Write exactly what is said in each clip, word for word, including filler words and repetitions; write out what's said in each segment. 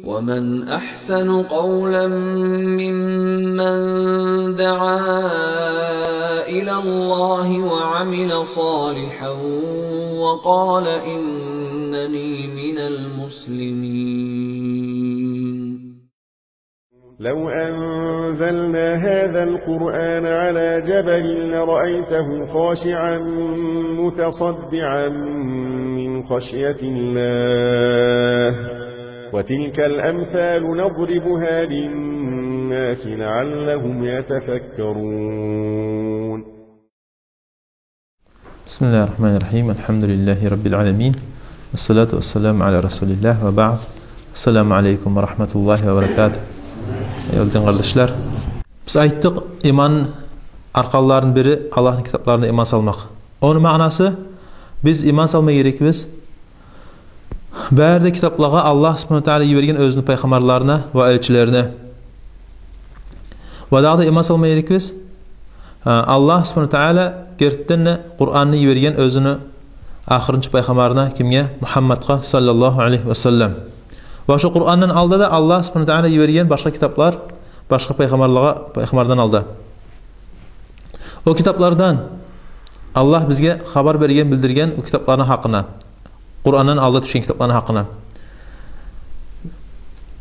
ومن أحسن قولا ممن دعا إلى الله وعمل صالحا وقال إنني من المسلمين. لو أنزلنا هذا القرآن على جبل لرأيته خاشعا متصدعا من خشية الله، وتلك الأمثال نضربها للناس لعلهم يتفكرون. بسم الله الرحمن الرحيم. الحمد لله رب العالمين. والصلاة والسلام على رسول الله وبعد. السلام عليكم ورحمة الله وبركاته. Аявлу дин къардашлар, биз айтдыкъ, иман арканларыны бири Аллагьны китапларына иман салмакъ. Ону маънасы, биз иман салма герекбиз бары да китаплагъа, Аллагь субгьанагьу ва тагьала йиберген оьзюню пайхаммарларына ва элчилерине. Ва дагъы да иман салма герекбиз, а, Аллагь субгьанагьу ва тагьала гертиден де Къуранны йиберген оьзюню ахырынчы пайхаммарына, кимге? Мугьаммадгъа, саллаллагьу алайгьи ва саллам. Ва шо Къурандан алда да Аллагь субгьанагьу ва тагьала йиберген башгъа китаплар, башгъа пайхаммарлагъа, пайхаммардан алда. О китаплардан, Аллагь бизге хабар берген, билдирген о китапланы гьакъына, Къурандан алда тюшген китапланы гьакъына.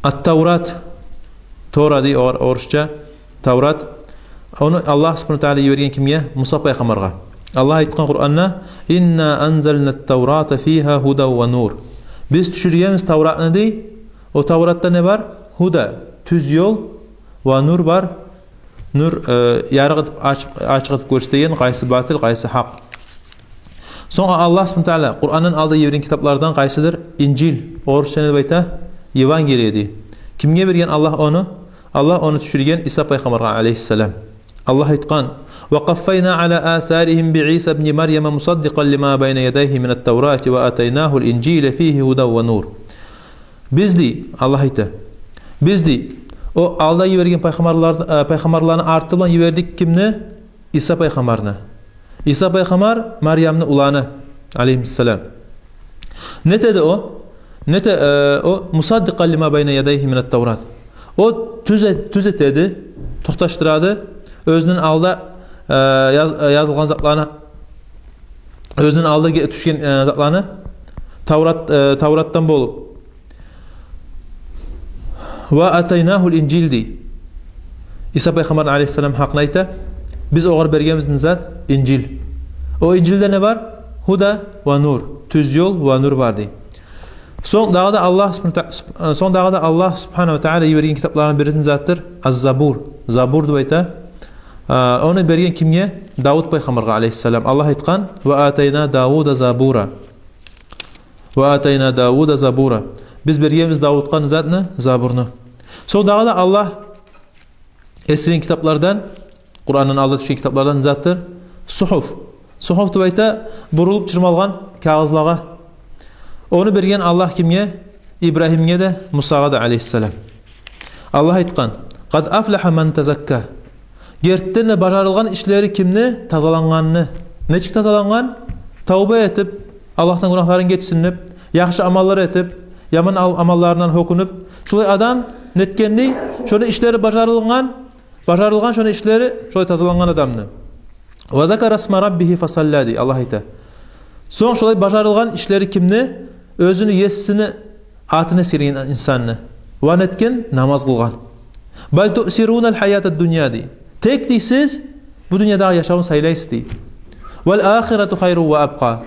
Ат-Таврат, Тора дей ор-, орусча, Таврат. Ону Аллагь субгьанагьу ва тагьала йиберген кимге? Муса пайхаммаргъа. Аллагь айтгъан Къуранда: «Инна анзална ат-Таврата фигьа гьудан ва нур». Биз тюшюргенбиз Тавратны, дей. О Тавратда не бар? Гьуда, тюз ёл, ва нур бар, нур, э, ярыкъ этип, ачыкъ, ачыкъ этип гёрсетеген, къайсы батил, къайсы гьакъ. Сонг Аллагь субгьанагьу ва тагьала Къурандан алда йиберген китаплардан къайсыдыр? Инжил. Орусча не деп айта? Евангелие дей. Кимге берген Аллагь ону? Аллагь ону тюшюрген Иса пайхаммаргъа, алайгьиссалам. Аллагь айтгъан: «Ва къаффайна аля асаригьим би Иса ибни Марьяма мусаддикъан лима байна ядайгьи минат-Таврати ва атайнагьул инжиля фигьи гьудан ва нур». Биз, дей, Аллагь айта, биз, дей, о алда йиберген пайхаммарлар, э, пайхаммарланы арты булан йибердик кимни? Иса пайхаммарны. Иса пайхаммар Марьямны уланы, алайгьиссалам. Нетеди о? Нете, э, о, мусаддикъан лима байна ядайгьи минат-Таврат. О тюзе-, тюзетеди, токъташдырады оьзюнден алда, э, яз-, э, язылгъан затланы, оьзюнден алда ге-, тюшген, э, затланы, Таврат, э, Тавратдан болуп. «Ва атайнагьул инжил», дей. Иса пайхаммар алайгьиссалам гьакъын айта: «Биз огъар бергенбиз не зат? Инжил». О Инжилде не бар? «Гьуда ва нур», тюз ёл ва нур бар, дей. Сонг дагъы да Аллагь субгьана-, э, сонг дагъы да Аллагь субгьанагьу ва тагьала йиберген китапланы бириси не затдыр? Аз-Забур. Забур деп айта. Э, ону берген кимге? Давуд пайхаммаргъа алайгьиссалам. Аллагь айтгъан: «Ва атайна Давуда забура». «Ва атайна Давуда забура». Биз бергенбиз Давудгъа не затны? Забурну. Сонг дагъы да Аллагь эсгерген китаплардан, Къурандан алда тюшген китаплардан не затдыр? Сугьуф. Сугьуф деп айта бурулуп чырмалгъан кагъызлагъа. Ону берген Аллагь кимге? Ибрагьимге де, Мусагъа да алайгьиссалам. Аллагь айтгъан: «Къад афлагьа ман тазакка». Гертиден де бажарылгъан ишлери кимни? Тазалангъанны. Нечик тазалангъан? Тавба этип, Аллагьдан гюнагьларын гечсин деп, яхшы амаллар этип, яман ал-, амалларындан гьёкюнюп, шолай адам нетгенни, шону ишлери бажарылгъан, бажарылгъан шону ишлери, шолай тазалангъан адамны. «Ва закара исма раббигьи фасалла», дей Аллагь айта. Сонг шолай бажарылгъан ишлери кимни? Оьзюню есини атын эсгерген инсанны. Ва нетген? Намаз къылгъан. «Бал туъсирунал гьаятад дунья», дей. Тек, дей, сиз бу дюньядагъы яшавну сайлайсыз, дей. «Вал ахирату хайрун ва абкъа».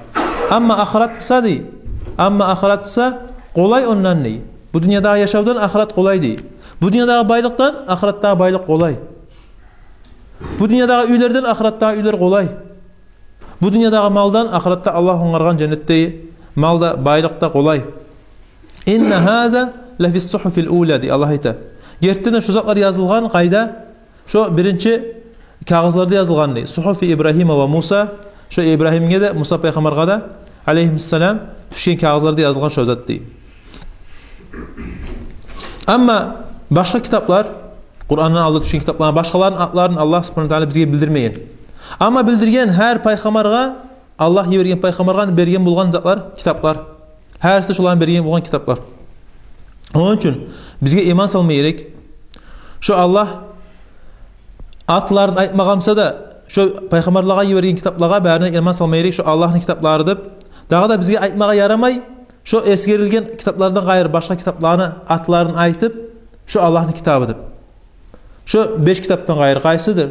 Амма ахырат буса, дей, амма ахырат буса къолай ондан, дей. Бу дюньядагъы яшавдан ахырат къолай, дей. Бу дюньядагъы байлыкъдан ахыратдагъы байлыкъ къолай. Бу дюньядагъы уьйлерден ахыратдагъы уьйлер къолай. Бу дюньядагъы малдан ахыратда Аллагь онгаргъан женнетдеги мал да, байлыкъ да къолай. «Инна гьаза ла фис сугьуфил уля», дей Аллагь айта. Гертиден де шо затлар язылгъан къайда? Шо биринчи кагъызларда язылгъан, дей. «Сугьуфи Ибрагьима ва Муса», шо Ибрагьимге де, Муса пайхаммаргъа да, алайгьимуссалам, тюшген кагъызларда язылгъан шо зат, дей. Амма башгъа китаплар, Къурандан алда тюшген китаплар, башгъаларыны атларын Аллагь субгьанагьу ва тагьала бизге билдирмеген. Амма билдирген гьар пайхаммаргъа, Аллагь йиберген пайхаммаргъа берген болгъан затлар, китаплар. Гьариси де шоланы берген болгъан китаплар. Ону учун бизге иман салма герек. Шо Аллагь атларын айтмагъа буса да, шо пайхаммарлагъа йиберген китаплагъа барына иман салма герек, шо Аллагьны китаплары деп. Дагъы да бизге айтмагъа ярамай, шо эсгерилген китаплардан къайры башгъа китапланы атларын айтып, шо Аллагьны китабы деп. Шо беш китапдан къайры къайсыдыр?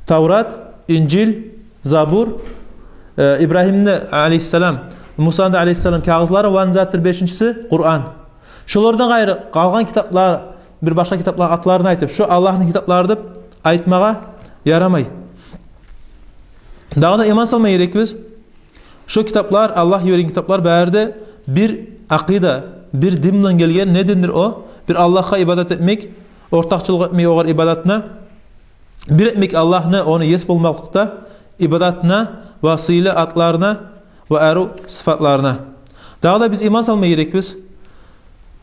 Таврат, Инжил, Забур, э, Ибрагьимни алейгьиссалам, Мусаны алейгьиссалам кагъызлары, ва не затдыр бешинчиси? Къуран. Шолардан къайры къалгъан китаплар, бир башгъа китапланы атларын айтып, шо Аллагьны китаплары деп айтмагъа ярамай. Дагъы да иман салма герекбиз. Шо китаплар, Аллагь йиберген китаплар бары да бир акъида, бир дин булан гелген. Не диндир о? Бир Аллагьгъа ибадат этмек, ортакъчылыкъ этмей огъар ибадатына, бир этмек Аллагьны, ону ес болмакълыкъда, ибадатына ва сыйлы атларына ва арив сыфатларына. Дагъы да биз иман салма герекбиз.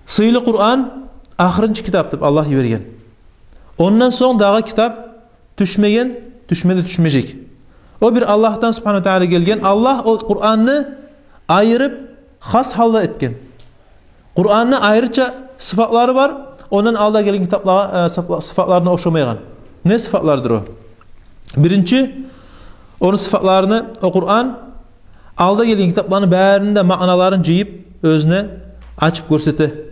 Сыйлы Къуран ахырынчы китап деп Аллагь йиберген. Ондан сонг дагъы китап тюшмеген, тюшме де тюшмежек. О бир Аллагьдан субгьанагьу ва тааля гелген. Аллагь о Къуранны айырып, хас гьалда этген. Къуранны айрыча сыфатлары бар, ондан алда гелген китаплагъа, э, сыфа-, сыфатларына ошамайгъан. Не сыфатлардыр о? Биринчи, ону сыфатларыны, о Къуран алда гелген китапланы барыны да маъналарын жыйып, оьзюне ачып гёрсете.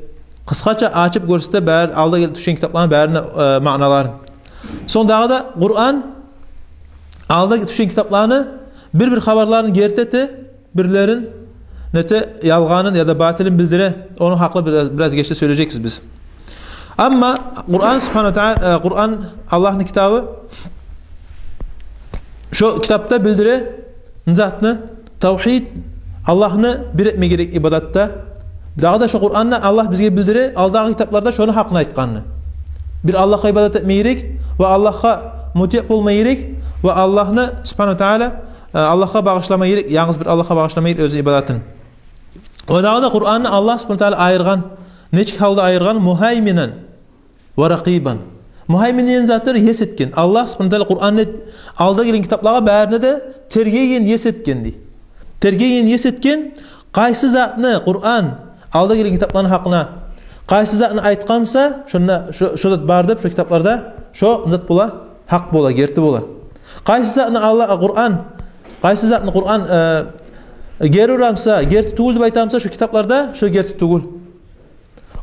Къысгъача ачып гёрсете бар-, алда гел-, тюшген китапланы барыны, э, маъналарын. Сонг дагъы да Къуран алда тюшген китапланы бир-бир хабарларын герти эте, бирлерин нете, ялгъанын яда батылын билдире. Ону гьакъында бираз, бираз гечде сёйлежекбиз биз. Амма Къуран субгьанагьу ва тааля, э, Къуран, Аллагьны китабы, шо китапда билдире не затны? Тавгьид, Аллагьны бир этме герек ибадатда. Дагъы да шо Къуранда Аллагь бизге билдире, алдагъы китапларда шону гьакъында айтгъанны. Бир Аллагьгъа ибадат этме герек ва Аллагьгъа мутиъ болма герек ва Аллагьны субгьанагьу ва тааля, э, Аллагьгъа багъышлама герек, янгыз бир Аллагьгъа багъышлама герек оьзюню ибадатын. Ва дагъы да Къуранны Аллагь субгьанагьу ва тааля айыргъан. Нечик гьалда айыргъан? Мугьайминан ва ракъибан. Мугьаймин деген затдыр ес этген. Аллагь субгьанагьу ва тааля Къуранны алда гелген китаплагъа барына да тергеген, ес этген дей. Тергеген, ес этген, къайсы затны Къуран алда гелген китапланы гьакъына, къайсы затны айтгъан буса, шонда шо, шо зат бар деп, шо китапларда, шо зат бола, гьакъ бола, герти бола. Къайсы затны Аллагь, Къуран, къайсы затны Къуран, э, гери ура буса, герти тюгюл деп айта буса, шо китапларда шо герти тюгюл.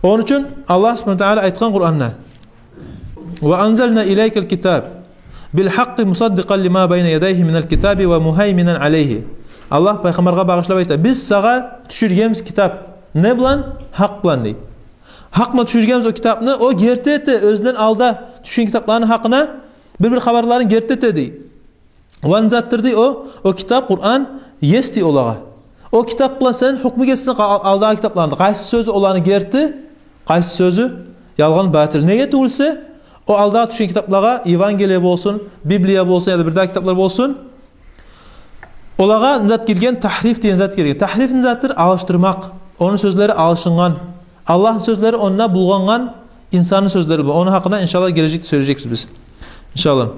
Ону учун Аллагь субгьанагьу ва тааля айтгъан Къуранда: «Ва анзална илайкал китаб бил гьакъкъи мусаддикъан лима байна ядайгьи минал китаби ва мугьайминан алайгьи». Аллагь пайхаммаргъа багъышлап айта: «Биз сагъа тюшюргенбиз китап». Не булан? Гьакъ булан дей. Гьакъ булан тюшюргенбиз о китапны, о герти эте оьзюнден алда тюшген китапланы гьакъына, бир-бир хабарларын герти эте дей. Ва не затдыр дей о, о китап, Къуран, ес дей олагъа. О китап булан сен гьукму гетсин къа-, алдагъы китапланы. Къайсы сёзю оланы герти, къайсы сёзю ялгъан, батыл. Неге тюгюл буса, о алдагъы тюшген китаплагъа, Евангелие болсун, Библия болсун яда бирдагъы китаплар болсун, олагъа не зат гирген? Тагьриф деген зат гирген. Тагьриф не затдыр? Алышдырмакъ. Ону сёзлери алышынгъан. Аллагьны сёзлери онда булгъангъан инсанны сёзлери бу. Ону гьакъында, иншаллагь, гележекде сёйлежекбиз биз. Иншаллагь.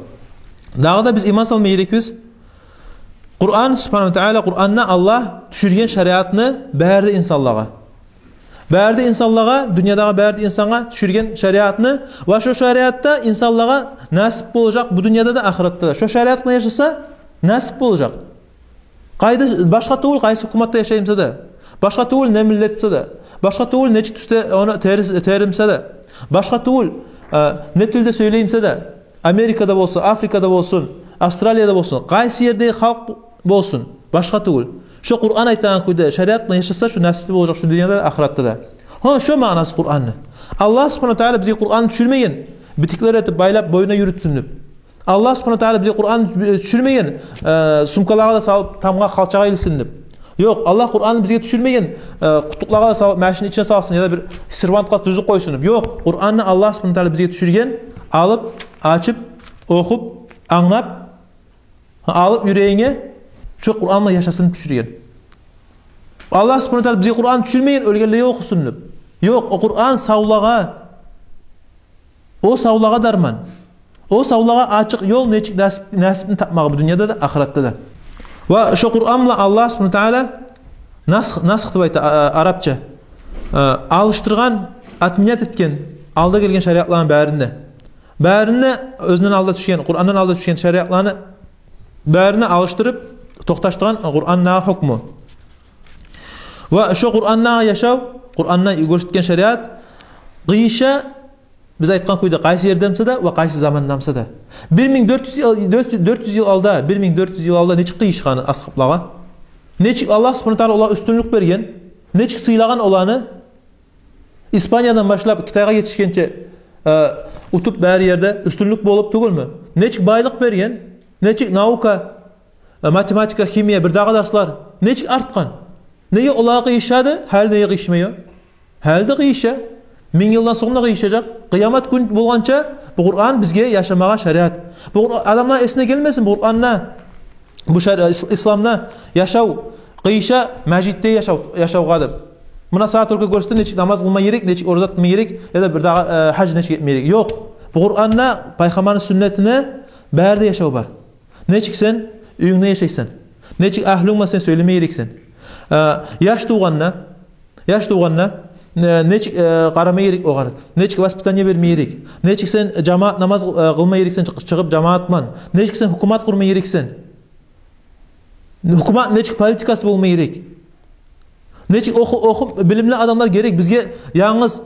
Дагъы да биз иман салма герекбиз. Къуран, субгьанагьу ва тааля, Къуранда Аллагь тюшюрген шариатны бары да инсанлагъа. Бары да инсанлагъа, дюньядагъы бары да инсангъа тюшюрген шариатны, ва шо шариатда инсанлагъа насип болажакъ бу дюньяда да, ахыратда да. Шо шариат булан яшаса, насип болажакъ. Къайда, башгъа тюгюл, къайсы гьукуматда яшай буса да, башгъа тюгюл, не миллет буса да, башгъа тюгюл, нечик тюсде ону тери, тери буса да, башгъа тюгюл, э, не тилде сёйлей буса да, Америкада болсун, Африкада болсун, Австралияда болсун, къайсы ердеги халкъ болсун, башгъа тюгюл. Шо Къуран айтагъан кюйде шариат булан яшаса, шо насипли болажакъ шо дюньяда да, ахыратда да. Гьа, шо маънасы Къуранны. Аллагь субгьанагьу ва тааля бизге Къуран тюшюрмеген битиклер этип байлап, боюна юрютсюн деп. Аллагь субгьанагьу ва тааля бизге Къуран тюшюрмеген, э, сумкалагъа да салып, тамгъа, халчагъа илсин деп. Ёкъ, Аллагь Къуранны бизге тюшюрмеген, э, къутукълагъа да салып, машинни ичине салсын яда бир сервантгъа тюзюп къойсун деп. Ёкъ, Къуранны Аллагь субгьанагьу ва тааля бизге тюшюрген, алып, ачып, охуп, англап, алып юрегинге, шо Къуран булан яшасын тюшюрген. Аллагь субгьанагьу ва тааля бизге Къуран тюшюрмеген оьлгенлеге охусун деп. Ёкъ, о Къуран савлагъа. О савлагъа дарман. О савлагъа ачыкъ ёл, нечик насип, насипни тапмагъа бу дюньяда да, ахыратда да. Ва шо Къуран булан Аллагь субгьанагьу ва тааля насх, насх деп айта, а, а, арапча. А, алышдыргъан, отменять этген алда гелген шариатланы барын да, барын да, оьзюнден алда тюшген, Къурандан алда тюшген шариатланы барын да алышдырып токъташдыргъан Къурандагъы гьукму. Ва шо Къурандагъы яшав, Къуранда гёрсетген шариат къыйыша, биз айтгъан кюйде, къайсы ерде буса да ва къайсы заманда буса да. Бир минг дёрт юз йыл, дёрт юз, дёрт юз йыл алда, бир минг дёрт юз йыл алда нечик къыйышгъаны асгьабларгъа, нечик Аллагь субгьанагьу ва тааля оланы уьстюнлюк берген, нечик сыйлагъан оланы, Испаниядан башлап Китайгъа етишгенче, э, утуп, бары ерде уьстюнлюк болуп тюгюлмю? Нечик байлыкъ берген, нечик наука, э, математика, химия, бирдагъы дарслар нечик артгъан? Неге олагъа къыйышады, гьали неге къыйышмай о? Гьали де къыйыша. Минг йылдан сонг да къыйышажакъ. Къыямат гюн болгъанча бу Къуран бизге яшамагъа шариат. Бу Къуран, адамланы эсине гелмесин бу Къуранда, бу шари-, ис-, исламда яшав къыйыша межитде яшав, яшавгъа деп. Муна сагъа тюркге гёрсетди, нечик намаз къылма герек, нечик ораза тутма герек, яда бирдагъы, э, гьаж нечик этме герек. Ёкъ. Бу Къуранда, пайхаммарны сюннетинде бары да яшав бар. Нечик сен уьюнгде яшайсан, нечик агьлюнг булан сен сёйлеме герексен. Э, яш тувгъанда, яш тувгъанда, э, нечик, э, къарама герек огъар, нечик воспитание берме герек, нечик сен жамаат намаз, э, къылма герексен, чыгъ-, чыгъып жамаат булан, нечик сен гьукумат къурма герексен. Гьукумат нечик политикасы болма герек. Нечик оху-, охуп билимли адамлар герек. Бизге янгыз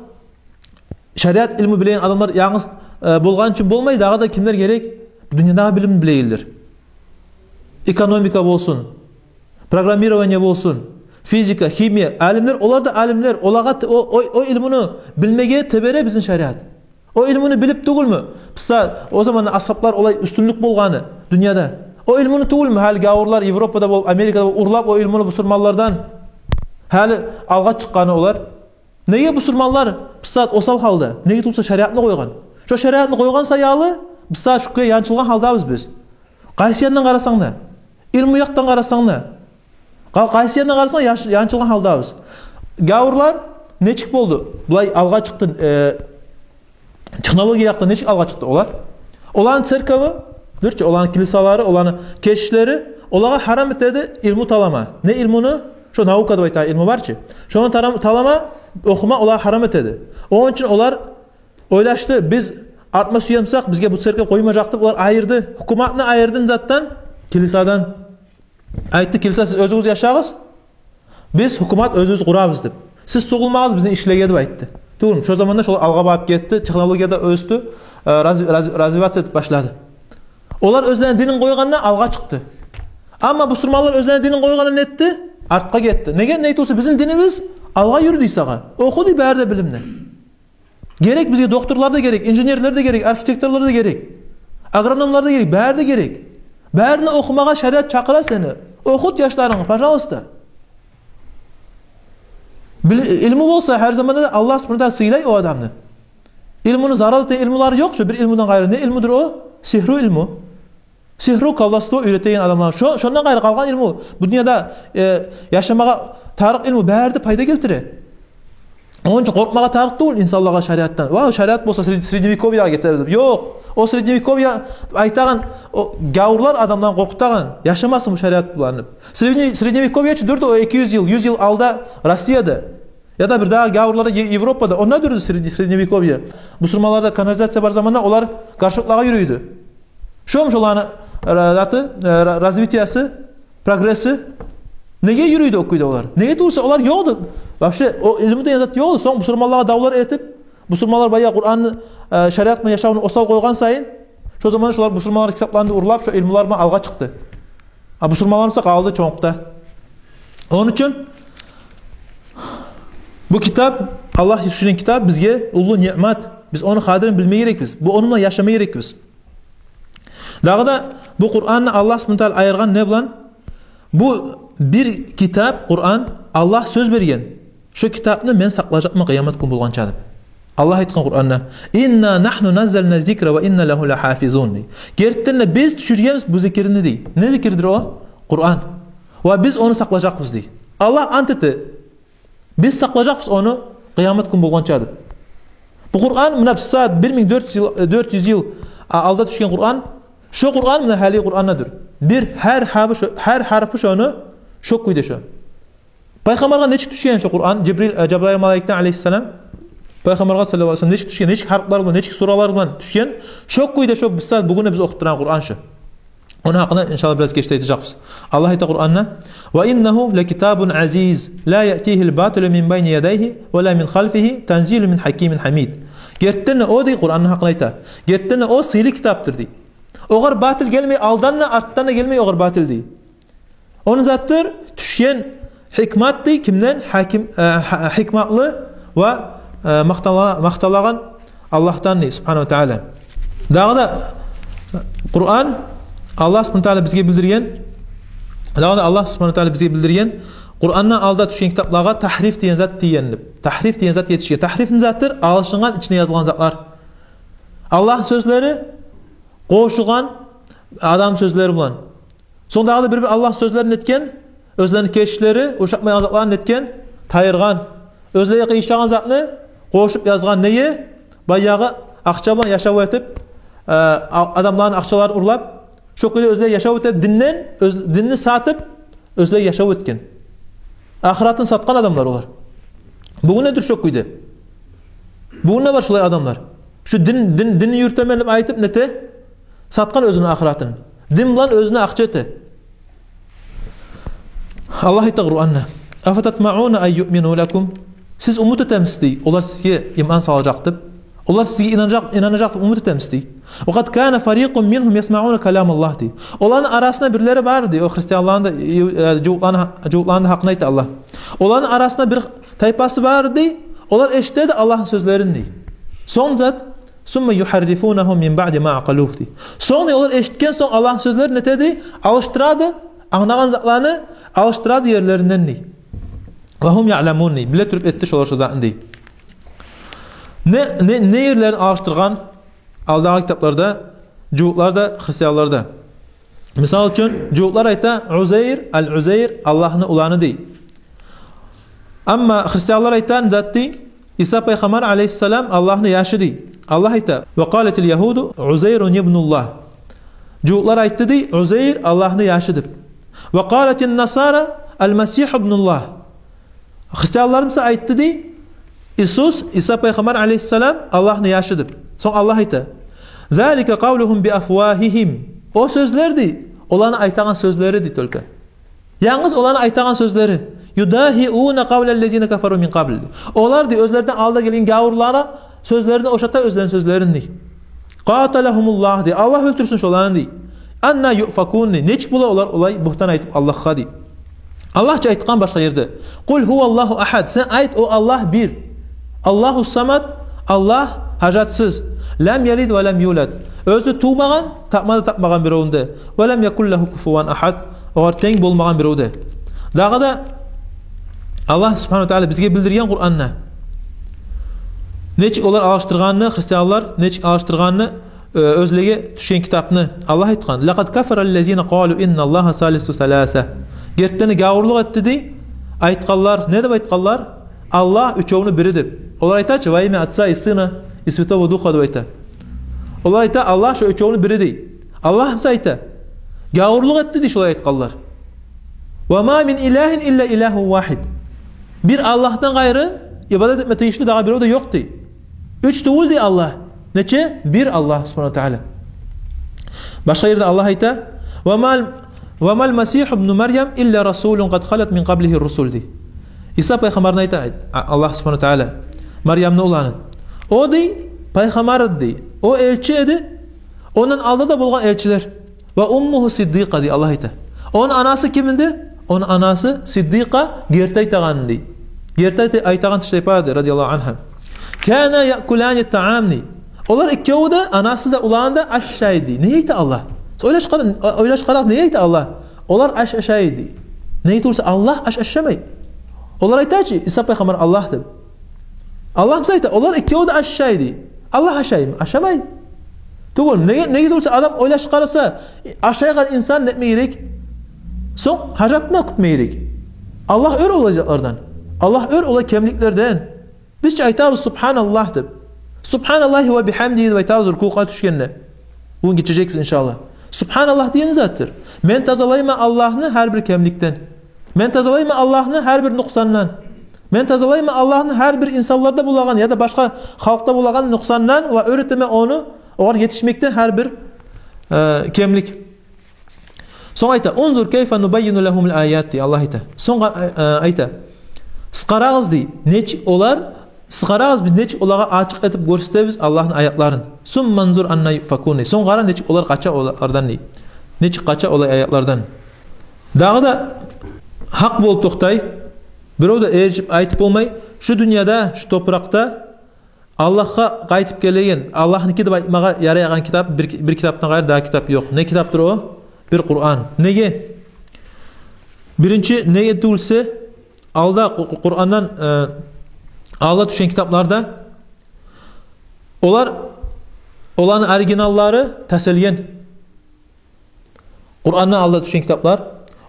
шариат илму билеген адамлар янгыз, э, болгъан учун болмай, дагъы да кимлер герек? Дюньядагъы билимни билегенлер. Экономика болсун, программирование болсун, физика, химия, алимлер, олар да алимлер, олагъа т-, о, о, о илмуну билмеге тебере бизин шариат. О илмуну билип тюгюлмю? Биз о заманда асгьаблар олай уьстюнлюк болгъаны дюньяда. О илмуну тюгюлмю? Гьали гавурлар Европада болуп, Америкада болуп, урлап о илмуну бусурманлардан гьали алгъа чыкъгъаны олар. Неге бусурманлар биз о осал гьалда? Неге тюгюл буса шариатны къойгъан. Шо шариатны къойгъан саялы биз о шу кюйге янчылгъан гьалдабыз биз. Къайсы яндан къарасанг да, илму якъдан къарасанг да, къа-, къайсы яндан къарасанг да, яш-, янчылгъан гьалдабыз. Гавурлар нечик болду? Булай алгъа чыкъды, э, технология якъда нечик алгъа чыкъды олар? Оланы церкову, дюр чю, оланы килисалары, оланы кешишлери олагъа гьарам этеди илму талама. Не илмуну? Шо наука деп айтагъан илму бар чы. Шону тарам-, талама, охума олагъа гьарам этеди. Ону учун олар ойлашды, биз артма сюе бусакъ, бизге бу церковь къоймажакъ деп, олар айырды. Гьукуматны айырды не затдан? Килисадан. Айтды: «Килиса, сиз оьзюгюз яшагъыз, биз гьукумат оьзюбюз къурабыз», — деп. «Сиз тюгюлмагъыз бизин ишлеге», — деп айтды. Тюгюлмю? Шо заманда шолар алгъа барып гетди, технология да оьсдю, э, разви-, разви-, развиваться этип башлады. Олар оьзлени динин къойгъанда алгъа чыкъды. Амма бусурманлар оьзлени динин къойгъанда не этди? Артгъа гетди. Неге? Неге тюгюл буса бизин динибиз алгъа юрюй дей сагъа. Оху дей бары да билимни. Герек бизге докторлар да герек, инженерлер де герек, архитекторлар да герек, агрономлар да герек, бары да герек. Барына охумагъа шариат чакъыра сени. Охут яшларынгны, пожалуйста. Бил-, илму болса, гьар заманда да Аллагь субгьанагьу ва тааля сыйлай о адамны. Илмуну зарал этеген илмулары ёкъ чу, бир илмудан къайры. Не илмудур о? Сигьру илму. Сигьру, колдовство уьйретеген адамлар. Шо-, шондан къайры къалгъан илму, бу дюньяда, э, яшамагъа тарыкъ илму бары да пайда гелтире. Ону учун къоркъмагъа тарыкъ тюгюл инсанлагъа шариатдан. «Ва, шариат болса сред-, средневековьягъа гетебиз», — деп. Ёкъ. О средневековье айтагъан, о гавурлар адамланы къоркъутагъан, яшамасын бу шариат булан деп. Средне-, средневековье чы дюрдю о эки юз йыл, юз йыл алда Россияда. Яда бирдагъы гавурларда Е-, Европада, онда дюрдю сред-, средневековье. Бусурманларда канализация бар заманда олар горшоклагъа юрюйдю. Шо-, шоланы ра-, заты, э, ра-, развитиясы, прогресси. Неге юрюйдю о кюйде олар? Неге тюгюл буса олар ёкъду. Вообще, о илму деген зат ёкъду. Сонг бусурманлагъа давлар этип, бусурманлар баягъы Къуранны, э, шариатны яшавун осал къойгъан сайын, шо заманда шолар бусурманлар китапланы урлап, шо илмулар булан алгъа чыкъды. А бусурманлар буса къалды чонкъда. Ону учун бу китап, Аллагь тюшюрген китап бизге уллу ниъмат. Биз ону къадрин билме герекбиз. Бу, ону булан яшама герекбиз. Дагъы да бу Къуранны Аллагь субгьанагьу ва тааля айыргъан не булан? Бу бир китап, Къуран, Аллагь сёз берген: «Шо китапны мен сакълажакъман къыямат гюн болгъанча», — деп. Аллагь айтгъан Къуранда: «Инна нагьну наззална зикра ва инна лагьу лагьафизун», — дей. «Гертиден де биз тюшюргенбиз бу зикирни», — дей. Не зикирдир о? Къуран. «Ва биз ону сакълажакъбыз», — дей. Аллагь ант эте: «Биз сакълажакъбыз ону къыямат гюн болгъанча», — деп. Бу Къуран, муна бу сагьат бир минг дёрт юз йыл, дёрт юз йыл а-, алда тюшген Къуран, шо Къуран муна гьали Къурандыр. Бир гьар гьарпы шо-, гьар гьарпы шону шо кюйде шо. Пайхаммаргъа нечик тюшген шо Къуран? Жибрил, э, Жабраил малайикден, алейгьиссалам. Пайхаммаргъа саллаллагьу алайгьи ва саллам нечик тюшген, нечик гьарплар булан, нечик суралар булан тюшген, шо кюйде шо бизге бугюн биз охуп турагъан Къуран шо. Ону гьакъында иншаллагь бираз гечде айтажакъбыз. Аллагь айта Къуранда: "Ва иннагьу лакитабун азиз, ла яътигьил батилу мин байни ядайгьи ва ла мин халфигьи, танзилун мин гьакимин гьамид". Гертиден де о, дей, Къуранны гьакъында айта, гертиден де о сыйлы китапдыр, дей. Огъар батил гелмей, алдан да, артдан да гелмей огъар батил, дей. Ону затдыр тюшген гьикмат, дей, кимден? Гьаким, э, гьа-, гьикматлы ва, э, макътала-, макъталагъан Аллагьдан, дей, субгьанагьу ва таала. Дагъы да Къуран, Аллагь субгьанагьу ва таала бизге билдирген, дагъы да Аллагь субгьанагьу ва таала бизге билдирген, Къурандан алда тюшген китаплагъа тагьриф деген зат тийген деп. Тагьриф деген зат етишген. Тагьриф не затдыр? Алышынгъан, ичине язылгъан затлар. Аллагьны сёзлери къошулгъан адам сёзлери булан. Сонг дагъы да бир-бир Аллагь сёзлерин этген, оьзлерини кесиплери ушатмайгъан затларын этген, тайдыргъан. Оьзлеге къыйышагъан затны къошуп язгъан. Неге? Баягъы акъча булан яшав этип, э, а-, адамланы акъчаларын урлап, шо кюйде оьзлеге яшав этип, динден, оьз-, динни сатып, оьзлеге яшав этген. Ахыратын сатгъан адамлар олар. Бугюн де дюр шо кюйде. Бугюн де бар шолай адамлар. Шу дин, дин, динни юрютемен деп айтып, нете? Сатгъан оьзюню ахыратын. Дин булан оьзюне акъча эте. Аллагь айта Къуранда: "Афататмауна ан юъмину лакум?" Сиз умут этемисиз, дей, олар сизге иман салажакъ деп? Олар сизге инанажакъ, инанажакъ деп умут этемисиз, дей. "Ва къад кана фарикъун мингьум ясмауна каламаллагь", дей. Оланы арасында бирлери бар, дей, о христианланы да, э, жугьутланы, жугьутланы да гьакъын айта Аллагь. Оланы арасында бир тайпасы бар, дей, олар эшитеди Аллагьны сёзлерин, дей. Сонг зат, "сумма югьаррифунагьу мин баъди ма акъалугь", дей. Сонг, дей, олар эшитген сонг Аллагьны сёзлерин нетеди? Алышдырады, англагъан затланы алышдырады ерлеринден, дей. "Ва гьум яъламун", дей. Биле туруп этди шолар шо затны, дей. Не, не, не ерлерин алышдыргъан алдагъы китапларда жугьутлар да, христианлар да? Мисал учун, жугьутлар айта: "Узайр, ал-Узайр Аллагьны уланы", дей. Амма христианлар айтагъан зат, дей, Иса пайхаммар алайгьиссалам Аллагьны яшы, дей. Аллагь айта: "Ва къалатил ягьуду Узайрун ибнуллагь". Жугьутлар айтды, дей, Узайр Аллагьны яшы деп. "Ва къалатин насара ал-Масигь ибнуллагь". Христианлар буса айтды, дей, Иисус, Иса пайхаммар алайгьиссалам Аллагьны яшы деп. Сонг Аллагь айта: "Залика къавлугьум би афвагьигьим". О сёзлер, дей, оланы айтагъан сёзлери, дей, только. Янгыз оланы айтагъан сёзлери. "Юдагьиуна къавлаллазина кафару мин къабл". Олар, дей, оьзлерден алда гелген гавурланы сёзлерине ошата оьзлерини сёзлерин, дей. "Къаталагьумуллагь", дей. Аллагь оьлтюрсюн шоланы, дей. "Анна юъфакун", дей. Нечик бола олар олай бугьтан айтып Аллагьгъа, дей. Аллагь чы айтгъан башгъа ерде: "Къул гьуваллагьу агьад". Сен айт, о Аллагь бир. "Аллагьус самад", Аллагь гьажатсыз. "Лам ялид ва лам юлад". Оьзю тувмагъан, тапма да тапмагъан биревню де. "Ва лам якун лагьу куфуван агьад". Огъар тенг болмагъан бирев де. Дагъы да Аллагь субгьанагьу ва таала бизге билдирген Къуранда. Нечик олар алышдыргъанны, христианлар нечик алышдыргъанны, э, оьзлеге тюшген китапны. Аллагь айтгъан: "Лакъад кафараллазина къалу инналлагьа салису саласа". Гертиден де гавурлукъ этди, дей, айтгъанлар. Не деп айтгъанлар? Аллагь уьчевню бири деп. Олар айта чы: "Во имя Отца и Сына и Святого Духа", деп айта. Олар айта: "Аллагь шо уьчевню бири", дей. Аллагь буса айта: "Гавурлукъ этди", дей, шолай айтгъанлар. "Ва ма мин илагьин илла илагьун вагьид". Бир Аллагьдан къайры ибадат этме тийишли дагъы бирев де ёкъ, дей. Уьч тюгюл, дей, Аллагь. Нече? Бир Аллагь субгьанагьу ва таала. Башгъа ерде Аллагь айта: "Ва мал, ва мал Масигьу ибну Марьям илла расулун къад халат мин къаблигьи русул", дей. Иса пайхаммарны айта, а, Аллагь субгьанагьу ва таала, Марьямны уланы. О, дей, пайхаммар эди, дей. О элчи эди. Ондан алда да болгъан элчилер. "Ва уммугьу сиддикъа", дей, Аллагь айта. Ону анасы ким эди? Ону анасы сиддикъа, герти айтагъан, дей. Герти айта-, айтагъан тиштайпа эди, радияллагьу ангьа. "Кана яъкулани таам", дей. Олар экевю де, анасы да, уланы да аш ашай эди, дей. Неге айта Аллагь? Сиз ойлашып къара-, о-, ойлашып къарагъыз, неге айта Аллагь? Олар аш ашай эди, дей. Неге тюгюл буса Аллагь аш ашамай. Олар айта чы, Иса пайхаммар Аллагь деп. Аллагь буса айта, олар экевю де аш ашай эди, дей. Аллагь ашаймы? Ашамай. Тюгюл. Неге, неге тюгюл буса, адам ойлашып къараса, ашайгъан инсан не этме герек? Сонг гьажатын кютме герек. Аллагь оьр олай затлардан. Аллагь оьр олай кемликлерден. Биз чи айтабыз "Субгьаналлагь" деп. "Субгьаналлагьи ва бигьамдигьи" деп айтабыз рукугъа тюшгенде. Бугюн гечежекбиз, иншааллагь. "Субгьаналлагь" деген затдыр. Мен тазалайман Аллагьны гьар бир кемликден. Мен тазалайман Аллагьны гьар бир нукъсандан. Мен тазалайман Аллагьны гьар бир инсанларда болагъан яда башгъа халкъда болагъан нукъсандан ва оьретемен ону, огъар етишмекден гьар бир, э, кемлик. Сонг айта: «Унзур кайфа нубаййину лагьумул аят», — дей Аллагь айта. Сонг, э, э, айта: «Сиз къарагъыз, — дей, — нечик олар, сиз къарагъыз, биз нечик олагъа ачыкъ этип гёрсетебиз Аллагьны аятларын. Сумма унзур анна юфакун, — дей. — Сонг къара, нечик олар къача олардан, — дей. — Нечик къача олар аятлардан». Дагъы да гьакъ болуп токътай, бирев де эришип айтып болмай, шу дюньяда, шу топуракъда Аллагьгъа къайтып гелеген, Аллагьныки деп айтмагъа ярайгъан китап, бир, бир китапдан къайры дагъы китап ёкъ. Не китапдыр о? Бир Къуран. Неге? Биринчи, неге тюгюлсе, алда Къу-, Къу-, Къурандан, э, алда тюшген китапларда олар, оланы оригиналлары таселген. Къурандан алда тюшген китаплар,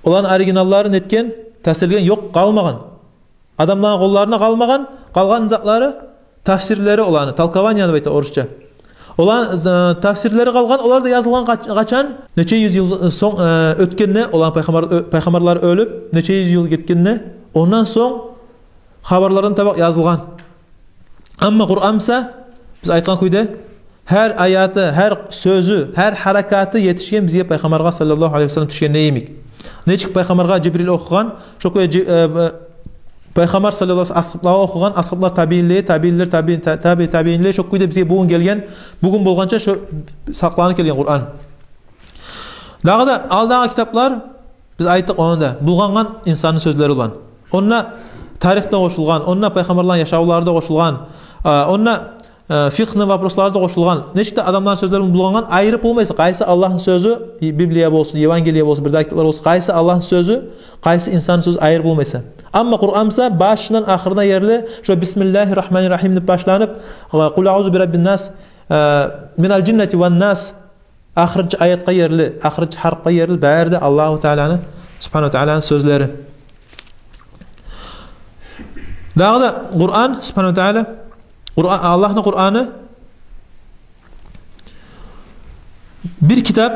оланы оригиналлары нетген, таселген, ёкъ, къалмагъан. Адамланы къолларына къалмагъан, къалгъан затлары тафсирлери оланы, толкование деп айта орусча. Оланы, э, тафсирлери къалгъан, олар да язылгъан къач-, къачан? Нече юз йыл, э, сонг, э, оьтгенде, оланы пайхаммар-, оь-, пайхаммарлар оьлюп, нече юз йыл гетгенде, ондан сонг хабарлардан таба язылгъан. Амма Къуран буса, биз айтгъан кюйде, гьар аяты, гьар сёзю, гьар гьаракаты етишген бизге Пайхаммаргъа саллаллагьу алайгьи ва саллам тюшгенде йимик. Нечик Пайхаммаргъа Жибрил охугъан, шо кюйде Жи-, э, э, Пайхаммар саллаллагьу алайгьи ва саллам асгьабларгъа охугъан, асгьаблар табиинлеге, табиинлер таби-, та-, таби-, табиинлеге, шо кюйде бизге бугюн гелген, бугюн болгъанча шо сакъланып гелген Къуран. Дагъы да алдагъы китаплар, биз айтдыкъ, онда булгъангъан инсанны сёзлери булан. Онда тарих де къошулгъан, онда пайхаммарланы яшавлары да къошулгъан, а, онда, а, фикъгьны вопрослары да къошулгъан. Нечик де адамланы сёзлери булан булгъангъан, айырып болмайсан, къайсы Аллагьны сёзю, Библия болсун, Евангелие болсун, бирдагъы китаплар болсун, къайсы Аллагьны сёзю, къайсы инсанны сёзю, айырып болмайсан. Амма Къуран буса башындан ахырына ерли, шо «Бисмиллагьи ррагьмани ррагьим» деп башланып, «Къул аузу би раббин нас», а, «Минал жиннати ван нас», ахырынчы аятгъа ерли, ахырынчы гьарпгъа ерли, бары да Аллагьу Тааланы, Субгьанагьу ва Тааланы сёзлери. Дагъы да Къуран, Субгьанагьу ва Таала, Къуран, Аллагьны Къураны, бир китап,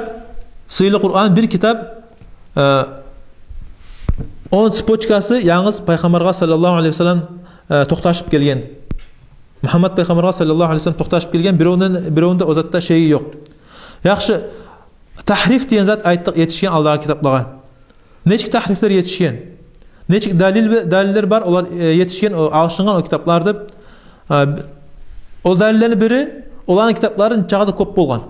сыйлы Къуран, бир китап, э, ону цепочкасы янгыз Пайхаммаргъа саллаллагьу алайгьи ва саллам, э, токъташып гелген. Мугьаммат Пайхаммаргъа саллаллагьу алайгьи ва саллам токъташып гелген, биревню, биревню де о затда шейи ёкъ. Яхшы, тагьриф деген зат, айтдыкъ, етишген алдагъы китаплагъа. Нечик тагьрифлер етишген? Нечик далил бе-, далиллер бар, олар, э, етишген, о, алышынгъан о китаплар деп. А, б-, о далиллени бири, оланы китаплары нечакъы да кёп болгъан.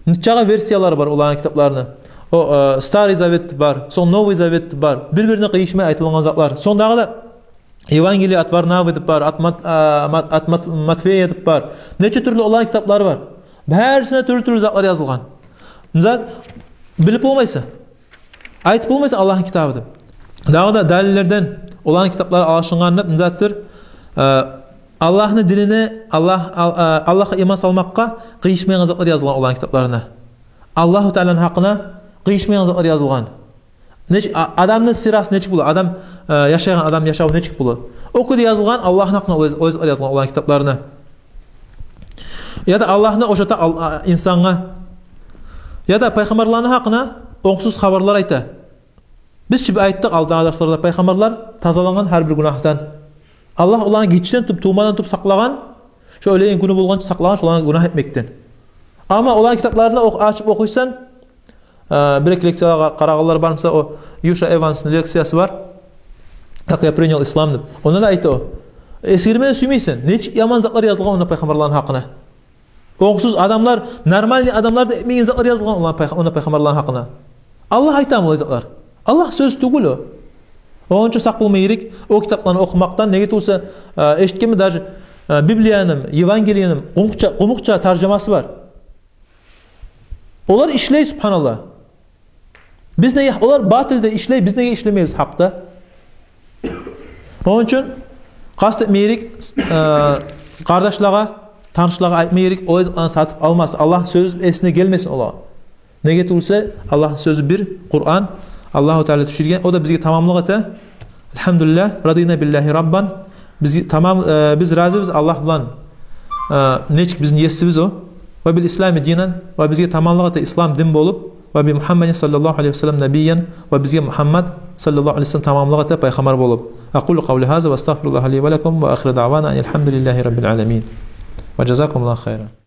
Нечакъы версиялары бар оланы китапларыны. О, э, Старый Завет бар, сонг Новый Завет бар. Бир-бирине къыйышмай айтылынгъан затлар. Сонг дагъы да Евангелие от Варнавы деп бар, от Мат-, а, Мат-, от Мат-, Матфея деп бар. Нече тюрлю оланы китаплары бар. Барисинде тюрлю-тюрлю затлар язылгъан. Зат билип болмайсан. Айтып болмайсан Аллагьны китабы деп. Дагъы да далиллерден оланы китаплары алышынгъан деп затдыр. Э, Аллагьны динине, Аллагь, Ал-, э, Аллагьгъа иман салмакъгъа къыйышмайгъан затлар язылгъан оланы китапларына. Аллагьу Тааланы гьакъына къыйышмайгъан затлар язылгъан. Нечик, а-, адамны сирасы нечик бола? Адам, э, яшайгъан адам яшаву нечик бола? О кюйде язылгъан, Аллагьны гьакъына о яз-, о язгъан оланы китапларына. Яда Аллагьны ошата ал-, а, инсангъа. Яда пайхаммарланы гьакъына онгсуз хабарлар айта. Биз чи айтдыкъ алдагъы дарсларда, пайхаммарлар тазалангъан гьар бир гюнагьдан. Аллагь оланы гиччиден тутуп, тувмадан тутуп сакълагъан, шо оьлеген гюню болгъанча сакълагъан, шоланы гюнагь этмекден. Амма оланы китапларына ох-, ачып охуйсан, э, бир-эки лекциягъа къарагъанлар бар буса, о Юша Эвансны лекциясы бар, «Как я принял ислам» деп. Онда да айта о. Эсгермеге сюймейсен, нечик яман затлар язылгъан онда пайхаммарланы гьакъына. Онгсуз адамлар, нормальный адамлар да этмеген затлар язылгъан онда пайха-, онда пайхаммарланы гьакъына. Аллагь айтамы олай затлар? Аллагь сёз тюгюл о. Онча сакъ болма герек о китапланы охумакъдан, неге тюгюл буса, э, эшитгенмен даже, э, Библияны, Евангелияны къумукъча, къумукъча таржамасы бар. Олар ишлей, субгьаналлагь. Биз неге, олар батилде ишлей, биз неге ишлемейбиз гьакъда? Ону учун къаст этме герек, э, къардашлагъа, танышлагъа айтма герек, олай затланы сатып алмасын. Аллагьны сёзю эсине гелмесин олагъа. Неге тюгюл буса, Аллагьны сёзю бир, Къуран, Аллагьу Таала тюшюрген, о да бизге тамамлыкъ эте. Альгьамдулиллагь, радийна биллагьи раббан. Биз тамам, э, биз разибиз Аллагь булан, э, нечик бизин есибиз о. Ва бил ислами динан, ва бизге тамамлыкъ эте ислам дин болуп, وبمحمد صلى الله عليه وسلم نبيا, ва бизге Мугьаммад саллаллагьу алайгьи ва саллам тамамлыкъ этип пайхаммар болуп. أقول قولي هذا وأستغفر الله لي ولكم وآخر دعوانا أن الحمد لله رب العالمين. وجزاكم الله خيرا.